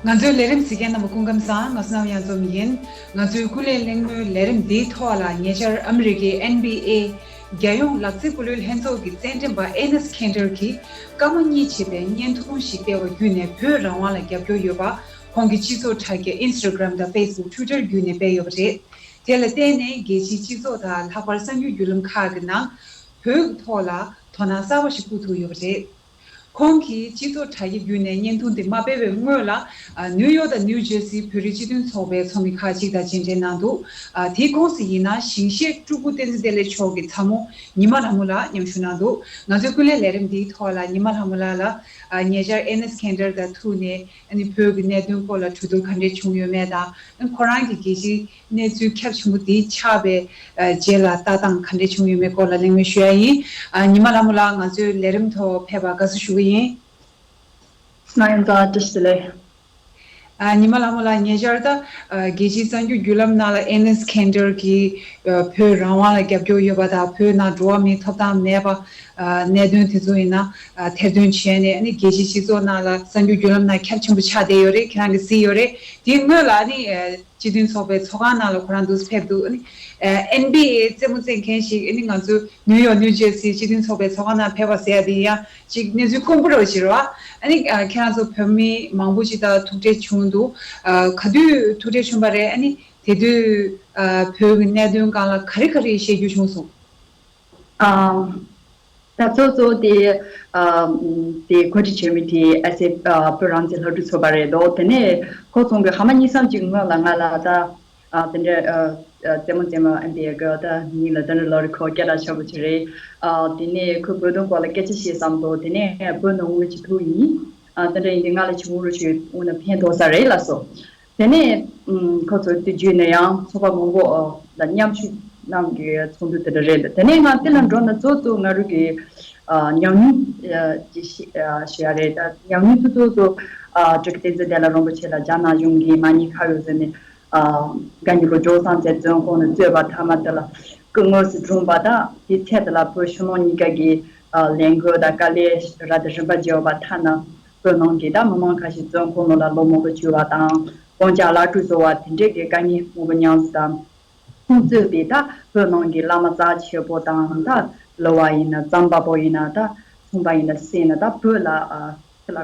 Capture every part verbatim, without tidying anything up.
ང་ཚོའི་ལས་རིམ་གཟིགས་མཁན་རྣམ་པ་སྐུ་ཁམས་བཟང་། ང་བསོད་ནམས་གཡང་འཛོམས་ཡིན། ང་ཚོའི་ཀུན་གླེང་གླེང་མོལ་ལས་རིམ་འདིའི་ཐོག་ལ་ཉེ་ཆར་ཨ་མི་རི་ཀའི་ཨེན་བྷི་ཨེ་རྒྱལ་ཡོངས་ལག་རྩེད་སྤོ་ལོའི་ལྷན་ཚོགས་ཀྱི་རྩེད་འགྲན་པ་ཨེ་ནེས་ཁེན་ཏར་གྱིས་སྐར་མ་གཉིས་བྱས་པའི་བརྙན་ཐུང་ཞིག་སྤེལ་བ་བརྒྱུད་ནས་བོད་རང་དབང་ལ་རྒྱབ་སྐྱོར་ཡོད་པ། ཁོང་གི་སྤྱི་ཚོགས་དྲ་རྒྱ་Instagram་དང་Facebook། Twitter་བརྒྱུད་ནས་སྤེལ་ཡོད་པ་རེད། དེ་ལ་བརྟེན་ནས་རྒྱལ་སྤྱིའི་སྤྱི་ཚོགས་དང་ལྷག་པར་གསར་འགྱུར་བརྒྱུད་ལམ་ཁག་གི་ནང་བོད་ཀྱི་ཐོག་ལ་དོ་སྣང་གསར་པ་ཞིག་བསྐུར་ཐུབ་ཡོད་པ་རེད། ཁོང་གིས་སྤྱི་ཚོགས་དྲ་རྒྱ་བརྒྱུད་ནས་བརྙན་ཐུང་དེ་མ་སྤེལ་བའི་སྔོན་ལ། ཨ། ནིའུ་ཡོག་དང་ནིའུ་ཇར་སིའི་བོད་རིགས་སྤྱི་མཐུན་ཚོགས་པའི་ཚོགས་མི་ཁག་ཅིག་དང་མཇལ་འཕྲད་གནང་འདུག་ཨ། དེའི་ཁོངས་སུ་ཡིན་ན་ཞིང་གཤེགས་སྤྲུལ་སྐུ་བསྟན་འཛིན་བདེ་ལེགས་མཆོག་གི་ཚ་མོ་ཉི་མ་ལྷ་མོ་ལགས་མཉམ་ཞུགས་གནང་འདུག་ང་ཚོའི་ཀུན་གླེང་ལས་རིམ་འདིའི་ཐོག་ལ་ཉི་མ་ལྷ་མོ་ལགས་ལ། ཨ། ཉེ་ཆར་ཨེ་ནེས་ཁེན་ཏར་དང་ཐུག་ནས། ཨ་ནི་བོད་ཀྱི་གནད་དོན་སྐོར་ལ་གྲོས་བསྡུར་ག་འདྲས་བྱུང་ཡོད་མེད་དང་། ཨ་ནི་ཁོ་རང་གི་རྒྱལ་སྤྱིའི་གནས་ཚུལ་ཁྱབ་ཆེན་པོ་འདི་ཆགས་པའི་ཨ་རྗེས་ལ་ལྟ་སྟངས་ག་འདྲས་བྱུང་ཡོད་མེད་སྐོར་ལ་གླེང་མོལ་ཞུ་ཡ་ཡིན། ཨ། ཉི་མ་ལྷ་མོ་ལགས་ང་ཚོའི་ལས་རིམ་ཐོག་ཕེབས་པར་དགའ་བསུ་ཞུ་གི་ཡིན། ང་ཡང་བཀྲ་ཤིས་བདེ་ལེགས། ཨ། ཉི་མ་ལྷ་མོ་ལགས་ཉེ་ཆར་ད་ཨ་རྒྱལ་སྤྱིའི་གསར་འགྱུར་བརྒྱུད་ལམ་ནང་ལ་ཨེ་ནེས་ཁེན་ཏར་གྱིས་ཨ་བོད་རང་དབང་ལ་རྒྱབ་སྐྱོར་ཡོད་པ་དང་། བོད་ནང་འགྲོ་བ་མིའི་ཐོབ་ཐང་མེད་པ། ཨ། གནད་དོན་དེ་ཚོ་ཡིན་ན་ཨ་ཐེར་འདོན་བྱས་ནས། ཨ་ནི་རྒྱལ་སྤྱིའི་སྤྱི་ཚོགས་ནང་ལ་གསར་འགྱུར་བརྒྱུད་ལམ་ནང་ཁྱབ་ཆེན་པོ་ཆགས་བསྡད་ཡོད་རེད། ཁྱེད་རང་གིས་གཟིགས་ཡོད་རེད། དེའི་སྔོན་ལ་ཨ་ནི་ཨ་སྤྱི་མཐུན་ཚོགས་པའི་ཚོགས་ཁང་ནང་ལ་ཁོ་རང་འདུག་སེ་ཕེབས་འདུག་ཨ་ནི་ཨ་ཨེན་བྷི་ཨེ་རྩེད་མོ་རྩེད་མཁན་ཞིག་ཨ་ནི་ང་ཚོ་ནིའུ་ཡོག་ནིའུ་ཇར་སིའི་སྤྱི་མཐུན་ཚོགས་པའི་ཚོགས་ཁང་ནང་ཕེབས་པ་ཟེར་ཡ་དེ་ཡིན་ཡང་ཅིག་གནས་ཚུལ་དཀོན་པོ་རེད་པ། ཅིག་རེད་པ། ཨ་ནི་ཨ་ཁྱེད་རང་ཚོ་བོད་མི་མང་པོ་ཅིག་དང་ཐུག་འཕྲད་བྱུང་འདུག་ཨ་ག་དུས་ཐུག་འཕྲད་བྱུང་བ་རེད། ཨ་ནི་དེ་དུས་ཨ་བོད་ཀྱི་གནད་དོན་སྒང་ལ་ག་རེ་ག་རེ་བཤད་རྒྱུ་བྱུང་སོང་། ཨ། ད་གཙོ་གཙོ་དེ་ཨ་དེ་གོ་སྒྲིག་བྱེད་མི་དེ་ཨ་སེ་ཨ་བོད་རང་བཙན་སློབ་ཕྲུག་ཚོགས་པ་རེད་འདུག་དེ་ནས་ཁོ་ཚོ་གི་ཧ་མ་གཉིས་གསུམ་ཅིག་སྔོན་ལ་ང་ལ་ད་ཨ་དེ་འདྲ་ཨ་ཨ་རྩེད་མོ་རྩེད་མོ་ཨ་འདི་གི་ད་ཉིན་ལ་དེ་འདྲ་ལོ་རེ་ཁོ་སྐད་གྲགས་ཆེན་པོ་ཅིག་རེད། ཨ་དེ་ནས་ཁོས་བོད་དོན་སྐོར་ལ་སྐད་ཆ་བཤད་བསམ་འདུག་དེ་ནས་བོད་ནང་དངུལ་ཅིག་ཐུག་ཡིན། ཨ་དེ་འདྲ་ཡིན་དུས་ང་ལ་ཅིག་དངུལ་རུ་ཅིག་དངོས་གནས་ཕན་ཐོགས་ས་རེད་ལགས་སོ། དེ་ནས་ཨུམ་ཁོ་ཚོ་དེ་བརྒྱུད་ནས་ཡང་ཚོགས་པ་མང་པོ་ཨ་ལ་མཉམ་ཞུགས་གནང་གི་ཚོགས་འདུ་དེ་འདྲ་རེད། དེ་ནས་ང་དེ་ལ་འགྲོ་ན་གཙོ་གཙོ་ང་རང་གི་ཨ་ཉམས་མྱོང་ཨ་ཅིག་ཤེས་ཨ་ཤེས་ཡ་རེད། ད་ཉམས་མྱོང་དེ་གཙོ་གཙོ་ཨ་སྤྲུལ་སྐུ་བསྟན་འཛིན་བདེ་ལེགས་རིན་པོ་ཆེ་ལ་རྒྱ་ནག་གཞུང་གིས་མ་ཉེས་ཁ་གཡོགས་བཟོས་ནས་ཨ་རྒྱ་མི་གི་ཇོ་སང་ཚེ་བཙོན་ཁང་ནས་བཙོན་པ་མཐའ་མ་དེ་ལ་སྐུ་དངོས་སུ་བཀྲོངས་པ་དང་། དེའི་ཚེ་དེ་ལ་བོད་ཕྱི་ནང་གཉིས་ཀ་གི་ཨ་ལས་འགུལ་དང་དཀའ་ལས་ར་དང་རིམ་པ་བརྒྱབ་པ་ཐ་ན། བོད་ནང་གི་ད་མི་མང་ཁ་ཤས་བཙོན་ཁང་ནང་ལ་ལོ་མང་པོ་བཅུག་པ་དང་། རྐང་བཀྱག་བརླག་སྤྲོད་བཟོ་བ་དེ་འདྲས་ཀྱི་དཀའ་ངལ་མང་པོ་མྱངས་སོང་། ད་ཁོང་གཙོས་པའི་ད་བོད་ནང་གི་བླ་མ་རྩ་ཆེ་པོ་དང་། ད་གླུ་བ་ཡིན་ན། རྩོམ་པ་པོ་ཡིན་ན། ད་ཚོང་པ་ཡིན་ན། སུ་ཡིན་ན། ད་བོད་ལ་ཨ་ཁ་ལ་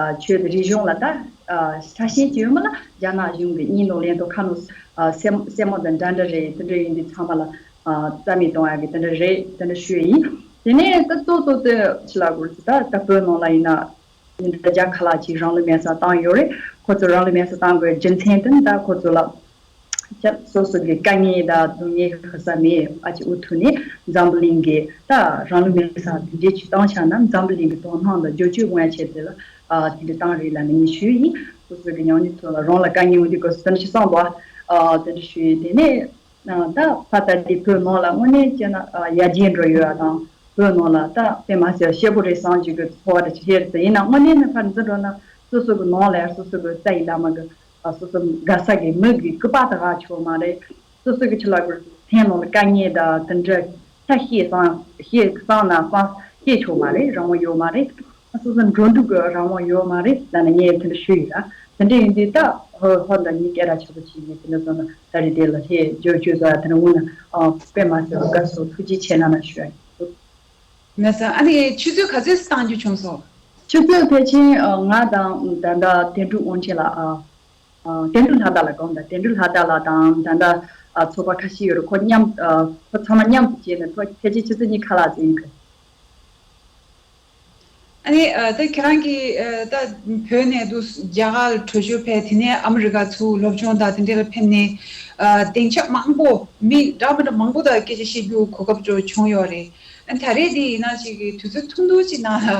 ཨ་ཆོས་དང་རིག་གཞུང་ལ་ད་ཨ་ཆ་ཤས་ཅིག་ཡོད་མ་ལ། རྒྱ་ནག་གཞུང་གི་སྙིང་ནོར་ལེན་ཐོག་ཁ་ནོར་ཨ་སེམས་སེམས་མོ་དང་འདྲ་འདྲ་རེད། དེ་འདྲ་ཡིན་དུས་ཚང་མ་ལ་ཨ་རྩ་མེད་གཏོང་ཡག་གི་དེ་འདྲ་རེད། དེ་འདྲ་ཞུ་ཡ་ཡིན། དེ་ནས་ད་གཙོ་གཙོ་དེ་ཕྱི་ལ་གུར་ཚོ་ད་ད་བོད་ནང་ལ་ཡིན་ན། ཉིན་ལྟར་བརྒྱ་ཁ་ལག་ཅིག་རང་ལུས་མེར་སྲེག་བཏང་ཡོད་རེད། ཁོ་ཚོ་རང་ལུས་མེར་སྲེག་བཏང་དགོས་རྒྱུ་མཚན་དེ་ནི་ད་ཁོ་ཚོ་ལ་ཅབ་སོ་སོ་གི་དཀའ་ངལ་དང་སྡུག་བསྔལ་ག་ས་མེད་ཨ་ཅིག་འུ་ཐུག་ནས་འཛམ་བུ་གླིང་གི་ད་རང་ལུས་མེར་སྲེག་དེ་འདྲས་ཅིག་བཏང་ཆ་ན་འཛམ་བུ་གླིང་གི་དོ་སྣང་དང་བསྒྱུར་བཅོས་འོང་ཡ་ཆེད་དེ་ལ་ཨ་དེ་འདྲ་བཏང་རེད་ལབ་ནས་ངས་ཞུས་ཡིན། སོ་སོ་གི་ཉམས་མྱོང་ཐོག་ལ་རང་ལ་དཀའ་ངལ་འོང་དུས་སྐབས་སུ་དེ་འདྲ་ཞིག་བསམ་པ་ཨ་དེ་འདྲ་ཞུས་ཡིན། དེ་ནས། ད་ཕ་ད་འདི་བོད་ནང་ལ་དངོས་གནས་བྱས་ན་ཡར་རྒྱས་འགྲོ་ཡོད་པ་དང་། བོད་ནང་ལ་ད་དཔེ་མ་སྲིད་པ་སྐྱིད་པོ་རེད་བསམ་གྱི་གི་ཚོར་བ་དེ་ཅིག་སླེབས་ཟེར། ཡིན་ན་དངོས་གནས་ནས་ཕར་འཛིན་འགྲོ་ན་སོ་སོ་གི་ནང་ལ་ཡང་སོ་སོ་གི་རྩ་ཡི་བླ་མ་གི་སོ་སོ་དགའ་ས་གི་མི་གི་སྐུ་པར་དེ་ཧ་ཆོག་མ་རེད། སོ་སོ་གི་ཕྱི་ལ་གི་སེམས་ནང་ལ་དཀའ་ངལ་དང་དེ་འདྲ་ཆ་ཤས་བསམ་ཤས་བསམ་ན་བསམ་ཤས་ཆོག་མ་རེད། རང་དབང་ཡོད་མ་རེད། སོ་སོ་འགྲོ་འདུག་གི་རང་དབང་ཡོད་མ་རེད་ལབ་ནས་ངས་དེ་འདྲ་ཞུས་ཡོད་ལ། དེ་འདྲ་ཡིན་དུས་ད་ཧོ་ཧོ་འདི་གཉིས་སྐད་གྲགས་ཆེ་པོ་བྱས་ནས་དེ་འདྲ་བཟོ་ན་ད་རེས་དེ་ལ་ཧེ་བསྒྱུར་བཅོས་བཟོ་ཡ་དེ་འདྲ་འོང་ན་ཨ་དཔེ་མ་སྲིད་པ་དགའ་སོང་། ཐུགས་རྗེ་ཆེ་གནང་ཞུ་ཡ་ཡིན། ལགས་སོ། ཨ་ནི་ཆུ་ཚོད་ག་ཚོད་གཏང་རྒྱུ་བྱུང་སོང་། ཆུ་ཚོད་ཕལ་ཆེར་ཨ་ང་དང་ད་ལྟ་དོན་གྲུབ་དབང་ཆེན་ལགས་ཨ་ཨ་དོན་གྲུབ་ལྷ་དར་ལགས་དགོངས་དག་དོན་གྲུབ་ལྷ་དར་ལགས་དང་ད་ལྟ་ཨ་ཚོགས་པ་ཁ་ཤས་ཡོད་རེད། ཁོ་མཉམ་ཨ་ཁོ་ཚང་མ་མཉམ་དུ་བྱས་ནས་ཁོ་ཕལ་ཆེར་ཆུ་ཚོད་གཉིས་ཁ་ལྷག་ཙམ་ཡིན་གི། ཨ་ནི་ཨ་ད་ཁྱེད་རང་གིས་ཨ་ད་བོད་ནས་འདུག་རྒྱ་གར་ལ་བྲོས་བྱོལ་ཕེབས། དེ་ནས་ཨ་མི་རི་ཀ་ཚུར་སློབ་སྦྱོང་དང་དེ་འདྲ་ལ་ཕེབས་ནས་ཨ་སྡིངས་ཆ་མང་པོ་མི་འདྲ་མི་འདྲ་མང་པོ་དང་སྐད་ཆ་བཤད་རྒྱུ་གོ་སྐབས་ཅིག་བྱུང་ཡོད་རེད། ཨ་ནི་ད་རེས་འདི་ཡིན་ན་ཅིག་གི་དུས་ཚོད་ཐུང་ཐུང་ཅིག་ནང་ལ་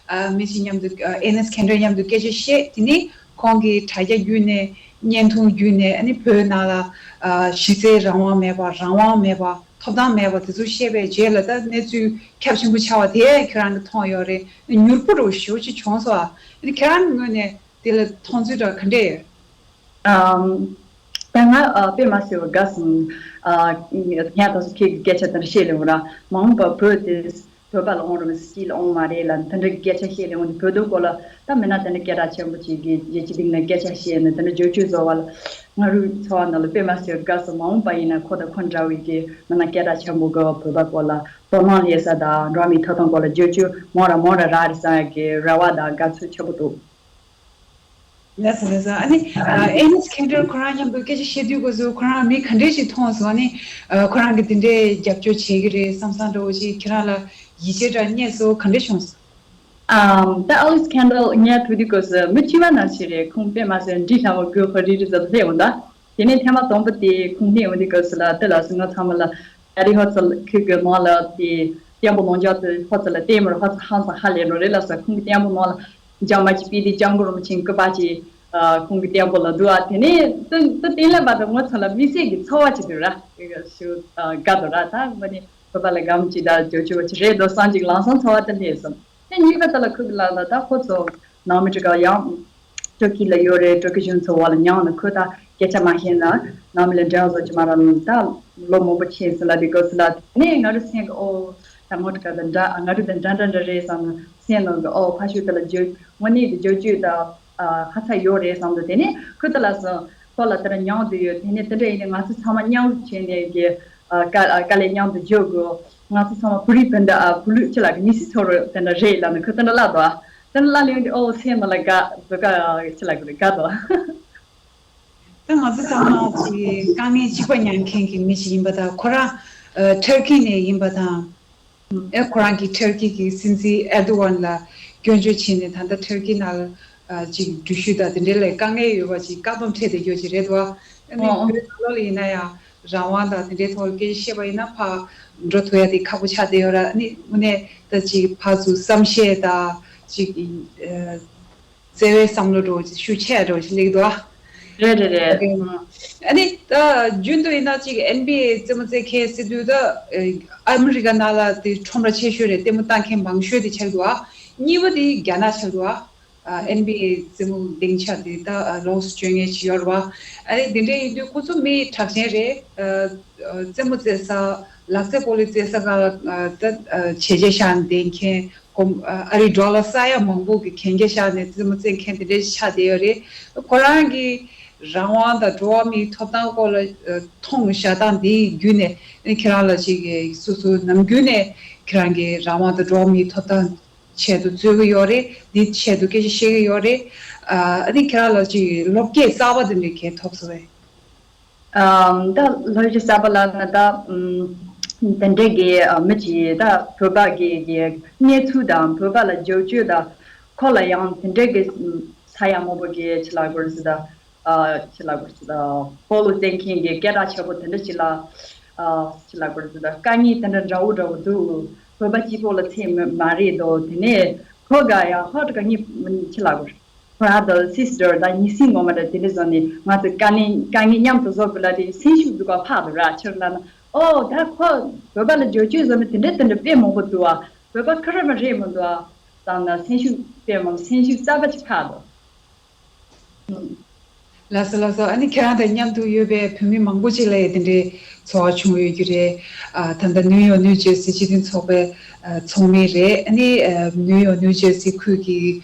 ཨ་མི་ཅིག་མཉམ་དུ་ཨ་ཨེ་ནེས་ཁེན་ཏར་མཉམ་དུ་སྐད་ཆ་བཤད། དེ་ནས་ཁོང་གིས་དྲ་རྒྱ་བརྒྱུད་ནས་བརྙན་ཐུང་བརྒྱུད་ནས་ཨ་ནི་བོད་ནང་ལ་ཨ་གཞི་རྩའི་རང་དབང་མེད་པ། རང་དབང་མེད་པ། ཐོབ་ཐང་མེད་པ་དེ་ཚོ་བཤད་པའི་རྗེས་ལ་ད་གནས་ཚུལ་ཁྱབ་ཆེན་པོ་ཆགས་པ་དེ་ཁྱེད་རང་གིས་མཐོང་ཡོད་རེད། མྱུར་པོ་རུ་ཞེ་པོ་ཅིག་བྱུང་སོང་ཨ། ཨ་ནི་ཁྱེད་རང་གི་ངོས་ནས་དེ་ལ་མཐོང་ཚུལ་འདྲ་ག་འདྲས་ཡོད། ཨམ། ད་ང་ཨ་དཔེ་མ་སྲིད་པ་དགའ་སོང་། ཨ་ངས་ད་སོ་ཁྱེད་ཀྱི་སྐད་ཆ་དེ་འདྲ་བཤད་ལེ་འོ་ར་མ་འོངས་པ་བོད་དེ་ བོད་པ་ལ་འོང་རུང་སྤྱི་ལ་འོང་མ་རེད་ལ། དེ་འདྲ་སྐད་ཆ་བཤད་ལས་འོང་དུས་བོད་དོན་སྐོར་ལ་ད་མི་སྣ་དེ་འདྲ་སྐད་གྲགས་ཆེན་པོ་ཅིག་གིས་རྒྱལ་སྤྱི་སྟེང་ནས་སྐད་ཆ་བཤད་ནས་དེ་འདྲ་བརྗོད་བྱ་བཟོ་བ་ལ་ང་རང་ཚོ་བ་ནང་ལ་དཔེ་མ་སྲིད་དགའ་སོང་། མ་འོངས་པ་ཡིན་ན་ཁོ་དང་ཁོ་འདྲ་བའི་གི་མི་སྣ་སྐད་གྲགས་ཆེན་པོ་གི་བོད་པ་སྐོར་ལ་དོ་སྣང་སླེབས་ས་དང་འགྲོ་བ་མིའི་ཐོབ་ཐང་སྐོར་ལ་བརྗོད་བྱ་མང་ར་མང་ར་རག་རེད་བསམ་ཡག་གི་རེ་བ་དང་དགའ་ཚོར་ཆེན་པོ་འདུག་ལགས་སོ་ལགས་སོ། ཨ་ནི་ཨ་ཨེ་ལིས་ཁེན་ཌལ་ཁོ་རང་མཉམ་དུ་སྐད་ཆ་བཤད་དུས་སྐབས་སུ་ཁོ་རང་མི་ག་འདྲས་ཞིག་མཐོང་སོང་། ཨ་ནི་ཨ་ཁོ་རང་གིས་དེ་འདྲས་རྒྱབ་སྐྱོར་བྱེད་ཀྱི་རེད་བསམ་བསམ་འདྲ་བོ་ཞིག་ཁྱེད་རང་ལ་ཡིད་ཆེས་འདྲ་རྙེད་སོང་། ག་འདྲས་བྱུང་སོང་། ཨམ། ད་ཨེ་ལིས་ཁེན་ཌལ་ངས་ཐུག་དུས་སྐབས་སུ་མི་ཕྱི་མ་ནང་བཞིན་རེད། ཁོང་དཔེ་མ་སྲིད་འདྲིས་ལྷ་མོ་དགོད་ཁོ་རི་རི་ཟེར་སླེབས་འོང་ད། དེ་ནས་ཐེངས་མ་དང་པོ་དེ་ཁོང་སླེབས་འོང་དུས་སྐབས་སུ་ལ་དེ་ལ་སུ་ང་ཚང་མ་ལ་ཨ་རི་ཧོ་ཚལ་ཁུལ་གྱི་ནང་ལ་དེ་བསྟན་པ་ལོངས་སྤྱོད་དེ་ཧོ་ཚལ་ལ་བལྟས་མར་ཧོ་ཚལ་ཧང་སང་ཧ་ལས་འགྲོ་རེད་ལ་ས། ཁོང་གི་བསྟན་པ་ནང་ལ་འཇམ་མ་གཅིག་པི་དེ་ལྕམ་མགོ་རིན་པོ་ཆེ་སྐུ་པར་ཅིག་ཁོང་གི་བསྟན་པ་ལ་འདུག་ཨ། དེ་ནས་དེ་དེ་ལས་བར་དུ་ང་ཚོ་ལ་དམིགས་བསལ་གྱི་ཚོར་བ་ཅིག་འདུག་ར། ཞུ་དགའ་འདུག་ར། ད་ང་ནི་བོད་པ་ལ་སྒམ་ཅིག་ད་ཇོ་ཇོ་ཅིག་རེད་འདུག་བསམ་ཅིག་ལམ་སང་ཚོར་བ་དེ་སླེབས་སོང་། དེ་གཉིས་ཀ་ད་ལ་ཁུག་ལ་ལ་ད་ཁོ་ཚོ་ནང་མི་ཅིག་ག་ཡང་ཊར་ཀི་ལ་ཡོད་རེད། ཊར་ཀི་གཞུང་ཚོ་བ་ལ་མཉམ་ནས་ཁོ་ད་སྐད་ཆ་མ་ཤེས་ན་ནང་མི་ལ་འབྲེལ་བ་བཟོ་ཅི་མ་རག་ནས་ད་ལོ་མང་པོ་ཕྱིན་སོང་ལ། དེ་སྐབས་སུ་ལ་ནས་ང་རང་སེམས་ཀྱི་ཨོ་ད་ངོ་དྲུག་ག་ད་འདྲ་ང་རང་ད་འདྲ་འདྲ་འདྲ་རེད་བསམ་ནས་སེམས་ནང་གི་ཨོ་ཕ་ཤུལ་དེ་ལ་བརྗོད་དངོས་གནས་ཀྱི་བརྗོད་བརྗོད་ད་ཧ་ཚ་ཡོད་རེད་བསམ་འདུག་དེ་ནས་ཁོ་ད་ལ་སོང་ཁོ་ལ་དེ་འདྲ་མཉམ་དུ་ཡོད། དེ་ནས་དེ་འདྲ་ཡིན་ནས་ང་ཚོ་ཚང་མ་མཉམ་རུབ་བྱས་ནས་ཀྱི་ཨ་དཀའ་དཀའ་ལས་མཉམ་དུ་བརྗོད་དགོས། ང་ཚོ་ཚང་མ་བུ་རིགས་དེ་འདྲ་ཨ་བུ་ལུག་ཅི་ལ་གི་མི་སི་ཚོ་རུ་དེ་འདྲ་རེད་ལབ་ནས་ཁོ་དེ་འདྲ་ལབ་འདུག་དེ་འདྲ་ལབ་ལེ་འདི་ཨོ་སེམས་ནང་ལ་དགའ་འདུག་ག་ཅི་ལ་གི་རེད་དགའ་འདུག་ད་ང་ཚོ་ཚང་མ་ཅིག་དཀའ་ངལ་གཅིག་པ་མྱངས་མཁན་གྱི་མི་ཞིག་ཡིན་པ་དང་ཁོ་རང་ཨ་ཊར་ཀི་ནས་ཡིན་པ་དང་། ཨེ་ཁོ་རང་གིས་ཊར་ཀི་གི་སྲིད་འཛིན་ཨེར་དོ་ཝན་ལ་སྐྱོན་བརྗོད་བྱས་ནས་ད་ལྟ་ཊར་ཀི་ནང་ཨ་ཅིག་འགྲུལ་བཞུད་དང་དེ་འདྲའི་ལས་དཀའ་ངལ་ཡོད་པ་ཅིག་བཀག་སྡོམ་ཁྲལ་དེ་ཡོད་ཅིག་རེད་དོ། ཨ་ནི་ཨོ་ཨོ། བོད་ནང་ལོགས་ལ་ཡིན་ན་ཡང་རང་དབང་དང་དེ་འདྲའི་ཐོག་ལ་སྐད་ཆ་བཤད་པ་ཡིན་ན་ཕར་འགྲོ་ཐུབ་ཡ་དེ་ཁག་པོ་ཆགས་བསྡད་ཡོད་ར། ཨ་ནི་དངོས་གནས་ད་ཅིག་ཕར་ཚུར་བསམ་ཤེས་དང་ཅིག་ཨ་བརྩེ་བའི་བསམ་བློ་འདྲ་བོ་ཅིག་ཤུགས་ཆེ་འདྲ་བོ་ཅིག་སླེབས་འདུག་ཨ། རེད་རེད་རེད། ཨ་ནི་ད་རྒྱུན་དུ་ཡིན་ན་ཅིག་ཨེན་བི་ཨེ་རྩེད་མོ་རྩེ་མཁན་ཟེར་དུས་ད་ཨ་མི་རི་ཀ་ནང་ལ་དེ་ཁྲོམ་ར་ཆེ་ཤོས་རེད། ལྟད་མོ་ལྟ་མཁན་མང་ཤོས་དེ་ཆགས་འདུག་ཨ། གཉིས་པ་དེ་རྒྱ་ནག་ཆགས་འདུག་ཨ། ཨ་ཨེན་བི་ཨེ་རྩེད་མོ་སྡིངས་ཆ་དེ་ད་ལོངས་སུ་སྤྱོད་མཁན་ཅིག་ཡོད་རེད་བ། ཨ་ནི་དེ་འདྲ་ཡིན་དུས་ཁོ་ཚོ་མི་གྲགས་ཅན་རེད། ཨ་རྩེད་མོ་རྩེ་ས་ལག་རྩེད་སྤོ་ལོ་རྩེ་ས་ག་ལ་ད་བྱས་རྗེས་བཞག་ནས་བསྡད་མཁན། ཨ་རིའི་ཌོ་ལར་ས་ཡ་མང་པོ་གི་གན་རྒྱ་བཞག་ནས་རྩེད་མོ་རྩེ་མཁན་དེ་འདྲ་ཆགས་བསྡད་ཡོད་རེད། ཁོ་རང་གིས་རང་དབང་དང་འགྲོ་བ་མིའི་ཐོབ་ཐང་སྐོར་ལ་མཐོང་བཞག་སྟངས་དེའི་བརྒྱུད་ནས་ཁྱེད་རང་ལ་ཅིག་སོ་སོ་ནམ་རྒྱུན་ནས་ཁྱེད་རང་གིས་རང་དབང་དང་འགྲོ་བ་མིའི་ཐོབ་ཐང་ཆེད་དུ་རྩོད་ཀྱི་ཡོད་རེད། འདི་ཆེད་དུ་སྐད་ཆ་བཤད་ཀྱི་ཡོད་རེད། ཨ་ནི་ཁྱེད་རང་ལ་ཅིག་ལོ་སྐད་གསར་པ་དེ་འདྲ་གང་ཐོབ་སོང་བས། ཨམ། ད་ལོ་རྒྱུས་གསར་པ་ལབ་ན་ད་ཨམ། དེ་འདྲས་ཀྱི་ཨ་མི་གཅིག་ད་བོད་པ་གི་གི་གནས་ཚུལ་དང་བོད་པ་ལ་རྒྱབ་སྐྱོར་དང་ཁོ་ལ་ཡང་དེ་འདྲས་ཀྱི་ས་ཡ་མང་པོ་གི་ཆི་ལ་གོར་སི་ད་ཨ་ཆི་ལ་གོར་སི་ད་སྤོ་ལོ་རྩེད་མཁན་གྱི་སྐད་གྲགས་ཆེ་པོ་དེ་འདྲ་ཅིག་ལ་ཨ་ཆི་ལ་གོར་སི་ད་དཀའ་ངལ་དེ་འདྲ་འདྲ་བོ་འདྲ་བོ་འདུག་བོད་པ་གཅིག་པོ་ལ་ཚད་མ་མ་རེད་དོ། དེ་ནས་ཁོ་ག་ཡང་ཧོ་ཏ་ག་ཉི་ཆི་ལ་གོར་brother sister ད་ཉི་སྲིང་ངོ་མ་འདྲ་དེ་འདྲ་བཟོ་ནས་ང་ཚོ་དཀའ་ངལ་དཀའ་ངལ་མཉམ་དུ་བཟོ་དགོས་ལ་དེ་སེམས་ཤུགས་འདུག་ག་ཕར་དུ་ར་ཕྱིར་ལ་ན་ཨོ་ད་ཁོ་བོད་པ་ལ་རྒྱབ་སྐྱོར་བཟོ་ནས་དེ་འདྲ་དེ་འདྲ་དཔེ་མང་པོ་འདུག་ཨ། བོད་པ་ཁ་ར་མ་རེད་མ་འདུག་ཨ། བསམ་ན་སེམས་ཤུགས་དཔེ་མང་སེམས་ཤུགས་རྩ་བ་ཅིག་ཕར་དུ། ལགས་སོ་ལགས་སོ། ཨ་ནི་ཁྱེད་རང་དང་མཉམ་དུ་ཡོད་པའི་བོད་མི་མང་པོ་ཅིག་ལ་ཡང་དེ་འདྲའི་ཚོར་བ་བྱུང་ཡོད་ཀྱི་རེད། ཨ་ད་ལྟ་ནིའུ་ཡོག་ནིའུ་ཇར་སི་སྤྱི་མཐུན་ཚོགས་པའི་ཨ་ཚོགས་མི་རེད། ཨ་ནི་ཨ་ནིའུ་ཡོག་ནིའུ་ཇར་སི་ཁུལ་གྱི་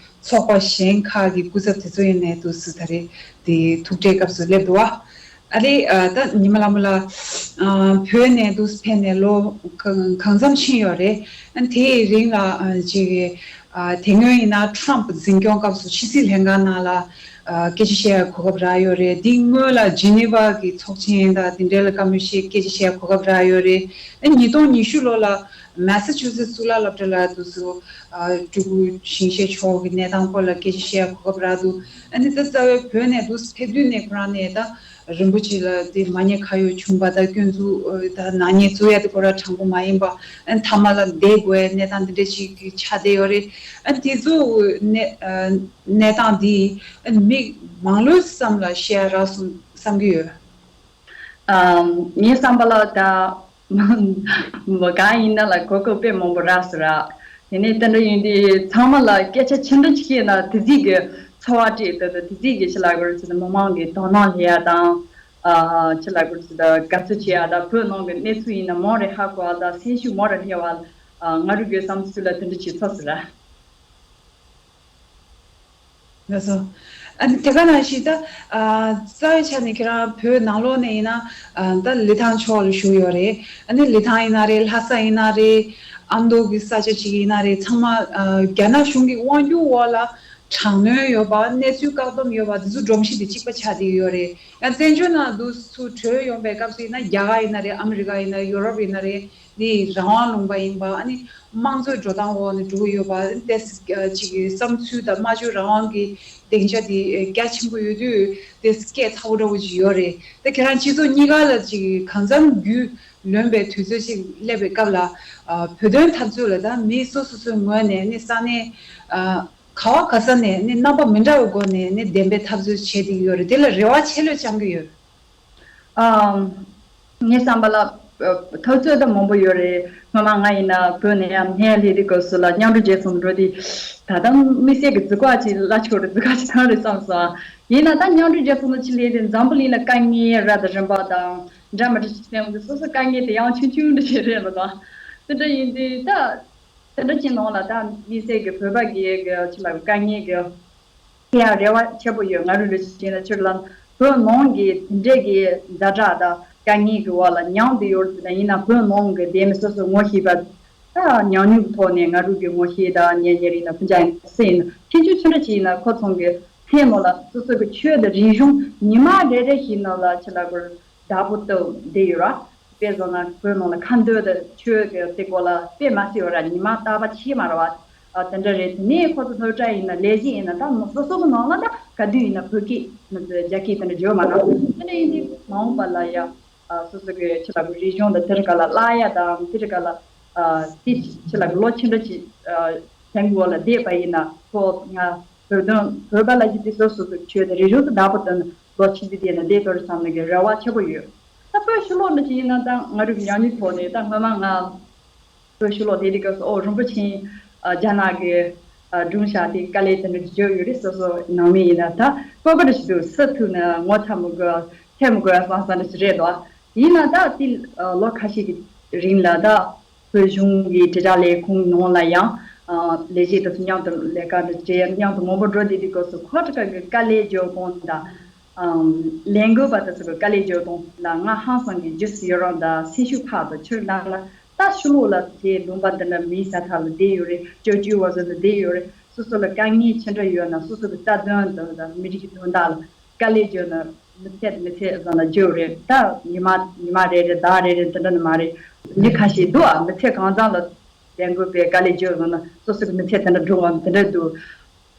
ཚོགས་པ་གཞན་ཁག་གི་སྐུ་ཚབ་དེ་ཚོ་ཡིན་ནའི་འདུག་སེ་ད་རེས་དེ་ཐུག་འཕྲད་སྐབས་སུ་སླེབས་འདུག་བ། ཨ་ནི་ཨ་ད་ཉི་མ་ལྷ་མོ་ལགས་ཨ་བོད་ནས་འདུག་སེ་ཕེབས་ནས་ལོ་གང་གང་འཚམ་ཕྱིན་ཡོད་རེད། ཨ་དེའི་རིང་ལ་ཨ་ཅིག་ཨ་དེ་སྔོན་ཡིན་ན་ཊརམ་འཛིན་སྐྱོང་སྐབས་སུ་ཕྱི་སྲིད་ལྷན་ཁང་ནང་ལ་ཨ་སྐད་ཆ་བཤད་ཡ་གོ་སྐབས་རག་ཡོད་རེད། དེ་སྔོན་ལ་ཇི་ནི་ཝ་གི་ཚོགས་ཆེན་དང་དེ་འདྲའི་ལ་བཀའ་མོལ་བཤད་སྐད་ཆ་བཤད་ཡ་གོ་སྐབས་རག་ཡོད་རེད། ཨ་ཉིས་སྟོང་ཉི་ཤུ་ལོ་ལ་མེ་ས་ཆུ་སེ་གཙུག་ལག་སློབ་གྲྭ་ལ་འདུག་སེ་ཨ་སྤྲུལ་སྐུ་ཞིང་གཤེགས་མཆོག་གི་གནས་སྟངས་སྐོར་ལ་སྐད་ཆ་བཤད་ཡ་གོ་སྐབས་རག་འདུག་ཨ་ནི་ད་རྩ་བའི་བོད་ནས་འདུག་སེ་ཕེབས་དུས་ནས་ཁོ་རང་ནས་ད། རིན་པོ་ཆེ་ལ་དེ་མ་ཉེས་ཁ་གཡོགས་བྱུང་བ་དང་སྐྱོན་འཛུགས་དང་ནག་ཉེས་བཙུགས་ཡ་དེ་ཁོ་རང་དྲང་པོ་མ་ཡིན་པ། ཨ་ནི་མཐའ་མ་ལ་བསྡད་དགོས་ཡ་གནས་སྟངས་འདི་འདྲ་ཞིག་ཆགས་བསྡད་ཡོད་རེད། ཨ་ནི་དེ་ཚོ་གནས་ཨ་གནས་སྟངས་འདི་ཨ་ནི་མི་མང་ལོས་བསམ་ལ་བཤད་ཡ་རག་སོང་བསམ་གྱི་ཡོད། ཨམ། ངའི་བསམ་པ་ལ་ད། མ་གང་ཡིན་ན་ལ་གོ་སྐབས་དཔེ་མང་པོ་རག་སོང་ར། དེ་ནས་དེ་འདྲ་ཡིན་དུས་ཚང་མ་ལ་སྐད་ཆ་ཆུང་འདྲ་ཅིག་བཤད་ན་དེ་ཚིག་གི་ཚོར་བ་སྤྲད་དེ་དེ་ཚིག་གི་ཆི་ལ་གོ་རེ་ཟེར་ན་མི་མང་གི་དོ་སྣང་སླེབས་ཡ་དང་། ཨ་ཆི་ལ་གོ་རེ་ཟེར་ན་དགའ་བསུ་བྱེད་ཡ་དང་བོད་ནང་གི་གནས་ཚུལ་ཡིན་ན་མང་རེ་ཧ་གོ་བ་དང་སེམས་ཤུགས་མང་རེ་སླེབས་པ་ ཨ་ང་རང་གི་བསམ་ཚུལ་ལ་དེ་འདྲ་ཅིག་ཚོར་སོང་ར། ལགས་སོ། ཨ་ནི་དེ་ག་ནང་བཞིན་ད། ཨ་རྩ་བའི་ཆ་ནས་ཁྱེད་རང་བོད་ནང་ལོགས་ནས་ཡིན་ན། ཨ་ད་ལི་ཐང་ཕྱོགས་ལ་བཞུགས་ཡོད་རེད། ཨ་ནི་ལི་ཐང་ཡིན་ན་རེད། ལྷ་ས་ཡིན་ན་རེད། ཨ་མདོ་གི་ས་ཆ་ཅིག་ཡིན་ན་རེད། ཚང་མ་ཨ་རྒྱ་ནག་གཞུང་གི་དབང་སྒྱུར་འོག་ལ་དྲག་གནོན་ཡོད་པ། གནས་ཚུལ་བཀག་སྡོམ་ཡོད་པ། དེ་ཚོ་སྒྲོམ་གཞི་དེ་གཅིག་པ་ཆགས་བསྡད་ཡོད་རེད། ཡང་བཙན་བྱོལ་ནང་དུ་ཚུར་བྲོས་ཡོང་པའི་སྐབས་སུ་ཡིན་ན། རྒྱ་གར་ཡིན་ན་རེད། ཨ་མི་རི་ཀ་ཡིན་ན། ཡོ་རོབ་ཡིན་ན་རེད། འདི་རང་དབང་ལུང་པ་ཡིན་པ། ཨ་ནི་དམངས་གཙོའི་འགྲོ་སྟངས་འོག་ནས་འགྲོ་གི་ཡོད་པ། ཨ་ནི་ཏོག་ཙམ་ཅིག་གི་བསམ་ཚུལ་དང་སྨྲ་བརྗོད་རང་དབང་གི་སྡིངས་ཆ་དེ་རྒྱ་ཆེན་པོ་ཡོད་དུས། ཏོག་ཙམ་སྐད་ཚ་པོ་འདྲ་བོ་ཅིག་ཡོད་རེད། ད་ཁྱེད་རང་སྤྱི་ཚོགས་གཉིས་ཀ་ལ་ཅིག་གང་འཚམ་རྒྱུས་ལོན་པའི་དུས་ཚོད་ཅིག་སླེབས་པའི་སྐབས་ལ། ཨ་བོད་དོན་འཐབ་རྩོད་ལ་ད་མི་སོ་སོ་སོའི་ངོས་ནས་ནི་ས་གནས་ཨ་ག་བ་ག་ས་ནས་ནི་རྣམ་པ་མི་འདྲ་བའི་སྒོ་ནས་ནི་བདེན་པའི་འཐབ་རྩོད་བྱེད་བསྡད་ཀྱི་ཡོད་རེད། དེ་ལ་རེ་བ་ཆེ་ལོས་བཅང་གི་ཡོད། ཨམ། ངའི་བསམ་པ་ལ་ཨ་འཐབ་རྩོད་ད་མང་པོ་ཡོད་རེད། སྔོན་མ་ང་ཡིན་ན་བོད་ནས་ཡར་སླེབས་དུས་སྐབས་སུ་ལ་མཉམ་འབྲེལ་རྒྱལ་ཚོགས་འགྲོ་དུས། ད་ལྟ་དམིགས་བསལ་གྱི་འཛུལ་ཁག་ཅིག་གླ་ཆོག་རེད། འཛུལ་ཁག་ཅིག་ཐང་རེད་བསམ་སོང་། ཡིན་ན་ད་མཉམ་འབྲེལ་རྒྱལ་ཚོགས་ནང་ཅིག་སླེབས་དུས་འཛམ་བུ་གླིང་ལ་དཀའ་ངལ་རབ་དང་རིམ་པ་དང་འདྲ་མི་འདྲ་ཅིག་སེམས་ཀྱི་སོ་སོ་དཀའ་ངལ་དེ་ཡང་ཆུང་ཆུང་འདྲ་ཞིག་རེད་ལ། ད་དེ་འདྲ་ཡིན་དུས་ད། དེ་འདྲ་ཅིག་ནང་ལ་ད་དམིགས་བསལ་གྱི་བོད་པ་གི་གི་ཅི་ལ་དཀའ་ངལ་གྱི་དེ་ཡང་རེ་བ་ཆེ་པོ་ཡོད། ང་རང་ལ་བྱས་ན་ཕྱིར་ལ་བོད་ནང་གི་དེ་འདྲའི་གི་ཛ་དྲག་དང་དཀའ་ངལ་གྱི་འོག་ལ་མྱངས་བསྡད་ཡོད་ཟེར་ན། ཡིན་ན་བོད་ནང་གི་བདེ་མི་སོ་སོ་ངོ་ཤེས་པ་ད་ཉམས་མྱོང་གི་ཐོག་ནས་ང་རང་གི་ངོ་ཤེས་དང་ཉེ་ཉེ་རིགས་ན་སྤུན་ཀྱག་ཡིན་ན་སུ་ཡིན་ན་ཕན་ཆད་ཆུང་འདྲ་ཅིག་ཡིན་ན་ཁོ་ཚོ་གི་སེམས་ནང་ལ་སོ་སོ་གི་ཆོས་དང་རིག་གཞུང་ཉི་མ་རེ་རེ་བཞིན་ནང་ལ་ཅི་ལ་དགོས་བདག་པོ་ལྟ་བུ་བསྡད་ཡོད་ར། དཔེ་བཟོ་ན་བོད་ནང་ལ་ཁ་འདོན་དང་ཆོས་ཀྱི་དེ་སྐོར་ལ་དཔེ་མ་སྲིད་པ་ར་ཉི་མ་རྟག་པ་ཕྱིན་མ་ར་བ། ཨ་དེ་འདྲ་རེད། དེ་ནས་ཁོ་ཚོ་སློབ་གྲྭ་ཡིན་ན་ལས་གཞི་ཡིན་ན་ད་མི་སོ་སོ་གི་ནང་ལ་ད་ག་དུས་ཡིན་ན་བོད་སྐད་མི་ཚོ་རྒྱ་སྐད་དེ་འདྲ་བརྗོད་མ་ར། དེ་འདྲ་ཡིན་དུས་མ་འོངས་པ་ལ་ཡ་ཨ་སོ་སོ་གི་ཆི་ལ་གི་རིག་གཞུང་དང་དེ་རིགས་ག་ལ་བརླག་ཡ་དང་དེ་རིགས་ག་ལ་ཨ་དེ་ཆི་ལ་གི་ལོ་ཆེན་པོ་ཅིག་ཨ་དེང་གི་འོག་ལ་བསྡད་པ་ཡིན་ན་ཁོ་ང་བོད་དོན་བོད་པ་ལ་ཡིན་དུས་སོ་སོ་གི་ཆོས་དང་རིག་གཞུང་དེ་བདག་པོ་བཏོན་ལོ་ཆེན་པོ་དེ་ན་བསྡད་དོ་རེད་བསམ་ནས་གི་རེ་བ་ཆེ་པོ་ཡོད། ད་བོད་ཕྱི་ལོགས་འདི་ཅིག་ཡིན་ན་ད་ང་རང་གི་ཉམས་མྱོང་ཐོག་ནས་ད་སྔོན་མ་ང་བོད་ཕྱི་ལོགས་སླེབས་དུས་སྐབས་སུ་ཨོ་རིན་པོ་ཆེ་ཨ་རྒྱ་ནག་གི་ཨ་སྒྲུང་བཤད་དེ་དཀའ་ལས་དེ་འདྲ་བརྗོད་ཡོད་རེད། སོ་སོ་ནང་མི་ཡིན་ན་ད་བོད་པ་འདྲ་ཞིག་འདུག་སུ་ཐུག་ན་ངོ་ཚ་མི་དགོས་ཐེ་མི་དགོས་བསམ་བསམ་འདྲ་ཞིག་རེད་དོ། ཡིན་ན་ད་དེ་ཨ་ལོ་ཁ་ཤས་ཀྱི་རིང་ལ་ད་བོད་གཞུང་གི་དྲིལ་བསྒྲགས་ལས་ཁུངས་ནང་ལ་ཡང་ཨ་ལས་བྱེད་དེ་ཚོ་མཉམ་དུ་ལས་ཀ་འདྲ་བྱས་མཉམ་དུ་མང་པོ་འགྲོ་བསྡད་དུས་སྐབས་སུ་ཁོ་ཚོ་གི་དཀའ་ལས་བརྗོད་སྟངས་དང་། ལས་འགུལ་པ་དེ་ཚོ་གི་དཀའ་ལས་བརྗོད་སྟངས་ལ་ང་ཧང་སང་གི་རྗེས་སུ་ཡི་རང་དང་སེམས་ཤུགས་འཕར་འདུག་ཕྱིར་ལམ་ལ་ད་ཕྱི་ལོགས་ལ་དེ་ལུང་པ་འདི་འདྲ་མིའི་ས་ཐག་ལ་བསྡད་ཡོད་རེད། སྐྱོ་སྐྱོ་བ་ཟེར་ནས་བསྡད་ཡོད་རེད། སོ་སོ་ལ་དཀའ་ངལ་ཅི་འདྲ་ཡོད་ན་སོ་སོ་གི་རྩ་དོན་དང་མི་རིགས་ཀྱི་དོན་དག་ལ་དཀའ་ལས་བརྗོད་ན་མི་ཚད་མི་ཚད་ཟེར་ན་བརྗོད་རེད། ད་ཉི་མ་ཉི་མ་རེ་རེ་ཟླ་རེ་རེ་འདི་འདྲ་ནི་མ་རེད། མི་ཁ་ཤས་འདུག་ཨ། མི་ཚེ་གང་ཙམ་ལ་ལས་འགུལ་པའི་དཀའ་ལས་བརྗོད་ཟེར་ན་སོ་སོ་གི་མི་ཚེ་དེ་འདྲ་འགྲོ་བ་དེ་འདྲ་འདུག་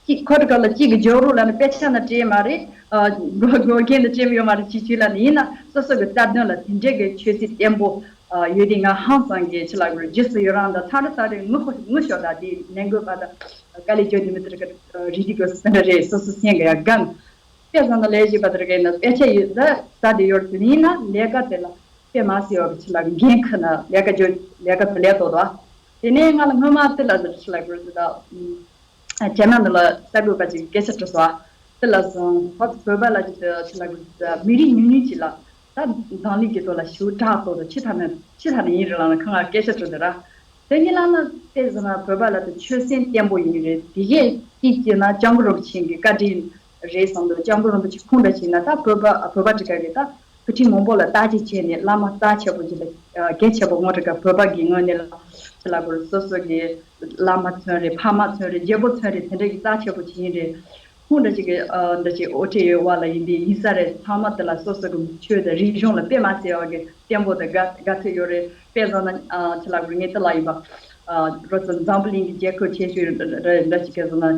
གཅིག་ཁོ་དེ་ག་ལ་གཅིག་གི་ཇོ་རུ་ལ་ནི་དཔེ་ཆ་ན་བྲིས་མ་རེད། ཨ་གོ་གོ་རྒན་ནི་བྲིས་མ་ཡོད་མ་རེད། ཅིག་ཅིག་ལ་ནི་ཡིན་ན་སོ་སོ་གི་རྩ་དོན་ལ་དེ་འདྲའི་གི་ཆོད་སེམས་བརྟན་པོ་ཨ་ཡོད་དེ་ང་ཧང་སང་གི་ཆི་ལ་གི་རྗེས་སུ་ཡི་རང་དང་ཐང་རི་ཐང་རི་ངུ་ངུ་ཤོག་དང་དེ་ལས་འགུལ་པ་དང་དཀའ་ལས་བརྗོད་དེ་མི་དེར་གི་རི་དི་གི་སི་འདྲ་རེད། སོ་སོ་སེམས་གི་ཡ་གང་དཔེ་བཟང་ན་ལས་བྱེད་པ་དེར་གི་ན་དཔེ་ཆ་ཡོད་ད་ས་དེ་ཡོད་དེ་ཡིན་ན་ལས་ཀ་དེ་ལ་དཔེ་མ་སྲིད་བ་གི་ཆི་ལ་གི་འགན་ཁུར་ན་ལས་ཀ་བརྗོད་ལས་ཀ་དེ་ལས་ཏོག་ཏོ་དེ་ནས་ང་ལ་སྔོན་མ་དེ་ལ་ཆི་ལ་གི་རེད་ད། རྒྱ་ནག་ནང་ལ་ས་དགོས་པ་ཅིག་སྐད་ཆ་དྲི་སོང་། དེ་ལ་སོང་ཧོབ་བོད་པ་ལ་ཅིག་ཏུ་ཆི་ལ་གི་མི་རིགས་ཉུང་ཉུང་ཅིག་ལ་ད་འཛམ་གླིང་གི་ཐོག་ལ་ཞེ་དྲག་ཏོག་ཏོ་ཅི་ཐ་ན་ཅི་ཐ་ན་ཡིན་རེད་ལ་ན་ཁ་ང་སྐད་ཆ་དྲི་དེ་ར། དེ་ཉིད་ལ་ན་དེ་ཟེར་ན་བོད་པ་ལ་དེ་ཆོད་སེམས་བརྟན་པོ་ཡིན་རེད། དེ་གས་གཅིག་བྱས་ན་སྐྱབས་མགོན་རིན་པོ་ཆེ་གི་བཀའ་དྲིན་རེད་བསམ་འདུག་སྐྱབས་མགོན་རིན་པོ་ཆེ་ཁོང་འདྲ་བྱས་ན་ད་བོད་པ་བོད་པ་ཅིག་ག་གི་ད་བུ་ཁྲིད་མང་པོ་ལ་བརྟག་དཔྱད་བྱས་ནས་བླ་མ་རྩ་ཆེ་པོ་ཅིག་ལ་གལ་ཆེ་པོ་ངོ་དྲི་ག་བོད་པ་གི་ངོས་ནས་ལ་ཅི་ལ་གོ་སོ་སོ་གི་བླ་མ་མཚོན་རེད། ཕ་མ་མཚོན་རེད། རྒྱལ་པོ་མཚོན་རེད། དེ་འདྲ་གི་རྩ་ཆེ་པོ་ཅིག་ཡིན་རེད། ཁོང་འདྲ་ཅིག་གི་ཨ་འདྲ་ཅིག་དབུ་ཁྲིད་ཡོད་བ་ལ་ཡིན་པས་ཡིན་ས་རེད། ཚང་མ་དེ་ལ་སོ་སོ་གི་ཆོས་དང་རིག་གཞུང་ལ་དཔེ་མ་སྲིད་པ་གི་བརྟན་པོ་དང་དགའ་དགའ་ཚོད་ཡོད་རེད། དཔེ་བཟང་ན་ཨ་ཅི་ལ་གོ་ངས་དེ་ལ་ཡིན་པ་ཨ་རོ་ཙམ་འཛམ་བུ་གླིང་གི་རྒྱལ་ཁབ་ཆེ་ཤོས་རེད་འདྲ་ཅིག་གི་བཟང་ན་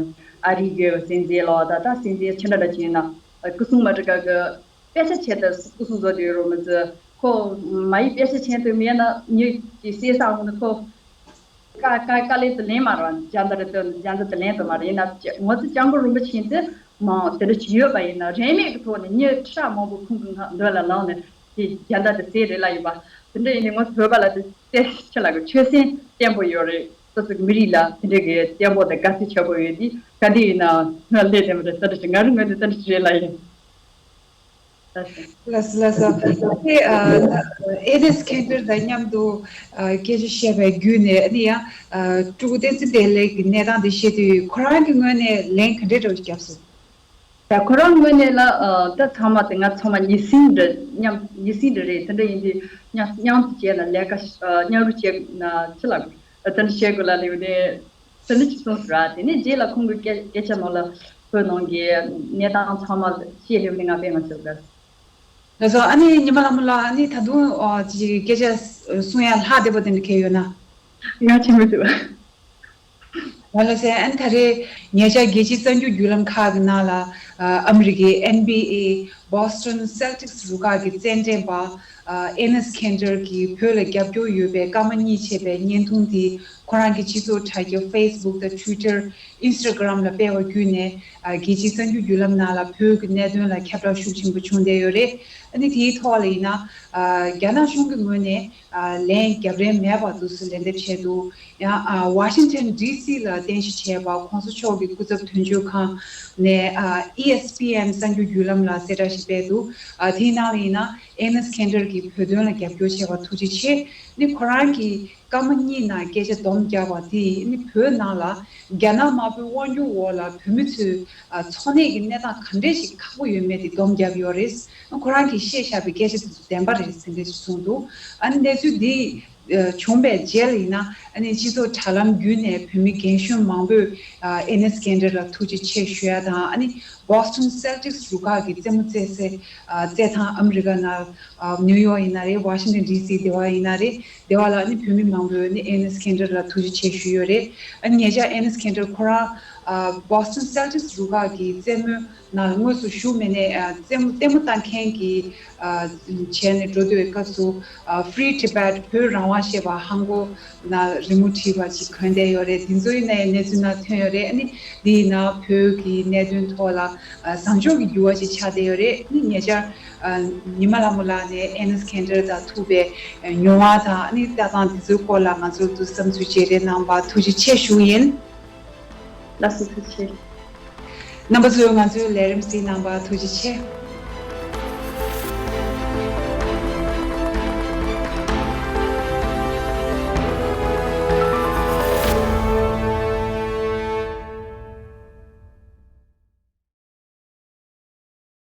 ཨ་རི་གི་སྲིད་འཛིན་ལ་བ་ད་ད་སྲིད་འཛིན་ཆེ་འདྲ་འདྲ་ཅིག་ཡིན་ན་སྐུ་སྲུང་མ་འདྲ་ག་གི་དཔེ་ཆ་ཆེད་དུ་སྐུ་སྲུང་བཟོ་དུས་རོ་མི་ཚོས་ཁོ་མ་ཡི་དཔེ་ཆ་ཆེན་དུ་མེད་ན་མྱི་གི་བསད་ས་འོང་ན་ཁོ་ཀ་ཀ་ཀ་ལེ་དུ་ལེན་མ་ར་རྒྱ་འདི་རེད་དུ་རྒྱ་འདི་དུ་ལེན་དུ་མ་རེད། ཡིན་ན་ང་ཚོ་སྐྱབས་མགོན་རིན་པོ་ཆེ་དེ་མང་དེ་འདྲ་ཅི་ཡོད་པ་ཡིན་ན་རེས་མེད་ཀྱི་ཐོག་ནས་མྱི་ཁྲི་ཕྲག་མང་པོ་ཁོང་གི་མདུན་ལ་ལངས་ནས་དེ་རྒྱ་འདི་དུ་བསད་རེད་ལ་ཡིན་པ་དེ་འདྲ་ཡིན་ནས་ང་ཚོ་བོད་པ་ལ་དེ་བསད་ཆེ་ལ་གི་ཆོད་སེམས་བརྟན་པོ་ཡོད་རེད། སོ་སོ་གི་མི་རིགས་ལ་དེ་འདྲ་གི་བརྟན་པོ་དང་དགའ་ཚོད་ཆེ་པོ་ཡོད་དེ་ག་དུས་ཡིན་ན་ང་ལས་དེ་མི་འདྲ་དེ་འདྲ་ཅི་ང་རང་ངོས་ནས་དེ་འདྲ་ཅི་རེད་ལ་ཡིན། ལགས་སོ། ལགས་སོ་ལགས་སོ། ཨ་ནི་ཨ་ཨེ་ནེས་ཁེན་ཏེར་དང་མཉམ་དུ་ཨ་སྐད་ཆ་བཤད་པའི་བརྒྱུད་ནས། ཨ་ནི་ཡང་ཨ་སྤྲུལ་སྐུ་བསྟན་འཛིན་བདེ་ལེགས་ཀྱི་གནས་སྟངས་དེ་བཤད་དུས། ཁོ་རང་གི་ངོས་ནས་ལན་ག་འདྲས་འདྲ་བོ་ཞིག་བརྒྱབ་སོང་། ད་ཁོ་རང་ངོས་ནས་ལ་ཨ་ད་ཚང་མ་དེ་ང་ཚང་མ་མཉམ་སྦྱོང་འདྲ་མཉམ་མཉམ་སྦྱོང་འདྲ་རེད། དེ་འདྲ་ཡིན་དུས་མཉམ་མཉམ་དུ་བྱས་ལ་ལས་ཀ་ཨ་མཉམ་རུབ་བྱས་ན་ཅི་ལ་དེ་འདྲ་བྱེད་དགོས་ལ་ལེའུ་ནས། དེ་འདྲ་ཅིག་གསུངས་སོང་ར། དེ་ནས་རྗེས་ལ་ཁོང་གི་སྐད་སྐད་ཆ་ནང་ལ་བོད་ནང་གི་གནས་སྟངས་ཚང་མ་བཤད་ལེ་བ་དེ་ང་དཔེ་མ་ཚོར་ར། ལགས་སོ། ཨ་ནི་ཉི་མ་ལྷ་མོ་ལགས། ཨ་ནི་ད་དུང་ཨ་ཅིག་སྐད་ཆ་གསུང་ཡ་ལྷག་བསྡད་པ་དེ་འདྲ་གང་ཡོད་ན། ང་ཆེ་མི་ཐུབ། ལགས་སོ། ཨ་ནི་ད་རེས་ཉེ་ཆར་རྒྱལ་སྤྱིའི་གསར་འགྱུར་བརྒྱུད་ལམ་ཁག་གི་ནང་ལ་ཨ་ཨ་མི་རི་ཀའི་ཨེན་བྷི་ཨེ་Boston Celtics རུ་ཁག་གི་རྩེད་འགྲན་པ་ཨ་ཨེ་ནེས་ཁེན་ཏེར་གྱིས་བོད་ལ་རྒྱབ་སྐྱོར་ཡོད་པའི་སྐར་མ་གཉིས་ཆད་པའི་བརྙན་ཐུང་དེ་ཁོ་རང་གི་སྤྱི་ཚོགས་དྲ་རྒྱ་Facebook་དང་Twitter། Instagram ལ་སྤེལ་བ་བརྒྱུད་ནས་ཨ་རྒྱལ་སྤྱིའི་གསར་འགྱུར་བརྒྱུད་ལམ་ནང་ལ་བོད་ཀྱི་གནད་དོན་ལ་ཁྱབ་བསྒྲགས་ཤུགས་ཆེན་པོ་བྱུང་བསྡད་ཡོད་རེད། ཨ་ནི་དེའི་ཐོག་ལ་ཡིན་ན་ཨ་རྒྱ་ནག་གཞུང་གི་ངོས་ནས་ཨ་ལན་རྒྱབ་རན་མེད་པ་འདུག་སེ་ལན་འདེབས་བྱས་འདུག། ཡང་ཨ་Washington D C ལ་རྟེན་གཞི་བྱས་པ་༸གོང་ས་མཆོག་གི་སྐུ་ཚབ་དོན་གཅོད་ཁང་ནས་ཨ་E S P N གསར་འགྱུར་བརྒྱུད་ལམ་ལ་གསལ་བསྒྲགས་ཤིག་སྤེལ་འདུག། ཨ་དེའི་ནང་ལ་ཡིན་ན་ཨེ་ནེས་ཁེན་ཏེར་གྱིས་བོད་དོན་ལ་རྒྱབ་སྐྱོར་བྱས་པ་ཐུགས་རྗེ་ཆེ། ནི་ཁོ་རང་གིས་སྐར་མ་གཉིས་ནང་སྐད་ཆ་སྡོམ་བརྒྱབ་པ་དེ་ནི་བོད་ནང་ལ་རྒྱ་ནག་དམར་པོའི་དབང་སྒྱུར་འོག་ལ་བོད་མི་ཚོའི་ཨ་འཚོ་གནས་ཀྱི་གནས་སྟངས་ག་འདྲས་ཤིག་ཁག་པོ་ཡོད་མེད་དེ་སྡོམ་བརྒྱབ་ཡོད་རེད། ཁོ་རང་གིས་བཤད་བཞག་པའི་སྐད་ཆ་དེ་ཚོ་བདེན་པ་རེད་ཟེར་འདྲས་ཤིག་གསུངས་འདུག། ཨ་ནི་གནས་ཚུལ་འདི་ཨ་བྱུང་བའི་རྗེས་ལ་ཡིན་ན། ཨ་ནི་སྤྱི་ཚོགས་དྲ་ལམ་བརྒྱུད་ནས་བོད་མི་རྒན་གཞོན་མང་པོས་ཨ་ཨེ་ནེས་ཁེན་ཏེར་ལ་ཐུགས་རྗེ་ཆེ་ཞུ་ཡ་དང་། ཨ་ནི་Boston Celtics རུ་ཁག་གི་རྩེད་མོ་རྩེ་སའི་ཨ་རྩེད་ཐང་ཨ་མི་རི་ཀ་ནང་ཨ་ནིའུ་ཡོག་ཡིན་ན་རེད། Washington D C དེ་བ་ཡིན་ན་རེད། དེ་བ་ལ་ཨ་ནི་བོད་མི་མང་པོས་ཨ་ནི་ཨེ་ནེས་ཁེན་ཏེར་ལ་ཐུགས་རྗེ་ཆེ་ཞུས་ཡོད་རེད། ཨ་ནི་ཉེ་ཆར་ཨེ་ནེས་ཁེན་ཏེར་ཁོ་རང་ཨ་Boston Celtics རུ་ཁག་གི་རྩེད་མོའི་ནང་ལ་དངོས་སུ་ཞུགས་མེད་ནའི་ཨ་རྩེད་མོ་ལྟད་མོ་ལྟ་མཁན་གྱི་ཨ་བྱས་ནས་འགྲོ་སྡོད་པའི་སྐབས་སུ་ཨ་Free Tibet བོད་རང་དབང་ཞེས་པ་ཧང་གོ་ནང་རི་མོ་བྲིས་པ་ཅིག་གོན་བསྡད་ཡོད་རེད། དེ་ཚོ་ཡིན་ནའི་གནས་ཚུལ་ནང་ཐོན་ཡོད་རེད། ཨ་ནི་འདི་ཡིན་ན་བོད་ཀྱི་གནད་དོན་ཐོག་ལ་ཨ་བཟང་ཕྱོགས་ཀྱི་འགྱུར་བ་ཅིག་ཆགས་བསྡད་ཡོད་རེད། ཨ་ནི་ཉེ་ཆར་ཨ་ཉི་མ་ལྷ་མོ་ལགས་ནས་ཨེ་ནེས་ཁེན་ཏེར་དང་ཐུག་པའི་མྱོང་བ་དང་། ཨ་ནི་ལྟ་སྟངས་དེ་ཚོའི་སྐོར་ལ་ང་ཚོར་དུ་བསམ་ཚུལ་བརྗེ་རེས་གནང་བར་ཐུགས་རྗེ་ཆེ་ཞུ་ཡིན། ལགས་སོ། ཐུགས་རྗེ་ཆེ། རྣམ་པ་ཚོས་ང་ཚོའི་ལས་རིམ་གཟིགས་གནང་བར་ཐུགས་རྗེ་ཆེ།